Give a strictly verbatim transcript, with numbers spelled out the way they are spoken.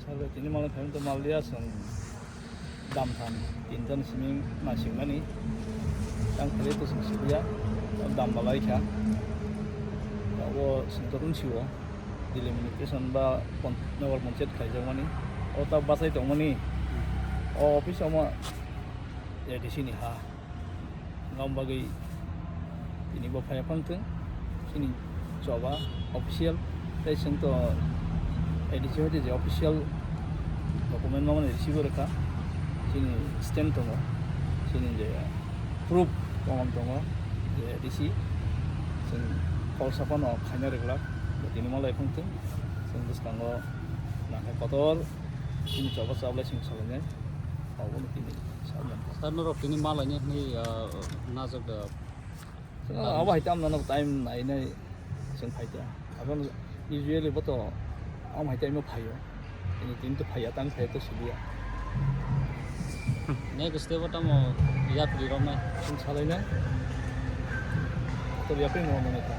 Salo tini mala phaimung to malya chwng dam tham tinta ni simi naisingmani. Tang khlai to chwng siliya, dam malai kha. Abo chwng to rung siwo delimitation ba pon-, nagar panchayat khlaijakmani. O ta bachai tongmani. O office omo A D C ni ha. Ngam bagwi tini bo phaiya phang thung. Chini choba official tei chwng to A D C hoite je official document mamani receive rwkha. Chini stamp tongo. Chini je proof tongmani tongo je A D C. Chwng kol saphano khaina rwglak. Tini malai phang thung. Chwng bwskango nangkhe kotor chini choba chablai chwng salainai. Obono tini sawi mankha. Sir, norok tini ma laina hwnwi, ah, najak da? Chwng abo hai tamo nono time nai nai chwng phai kha. Abo usually bo to amo hai time o phaio. Tini, tini to phaiya, tang phaiya to siliya. Next step o tamo yapri rok nai? Chwng salai nai. To yapri no mane kha.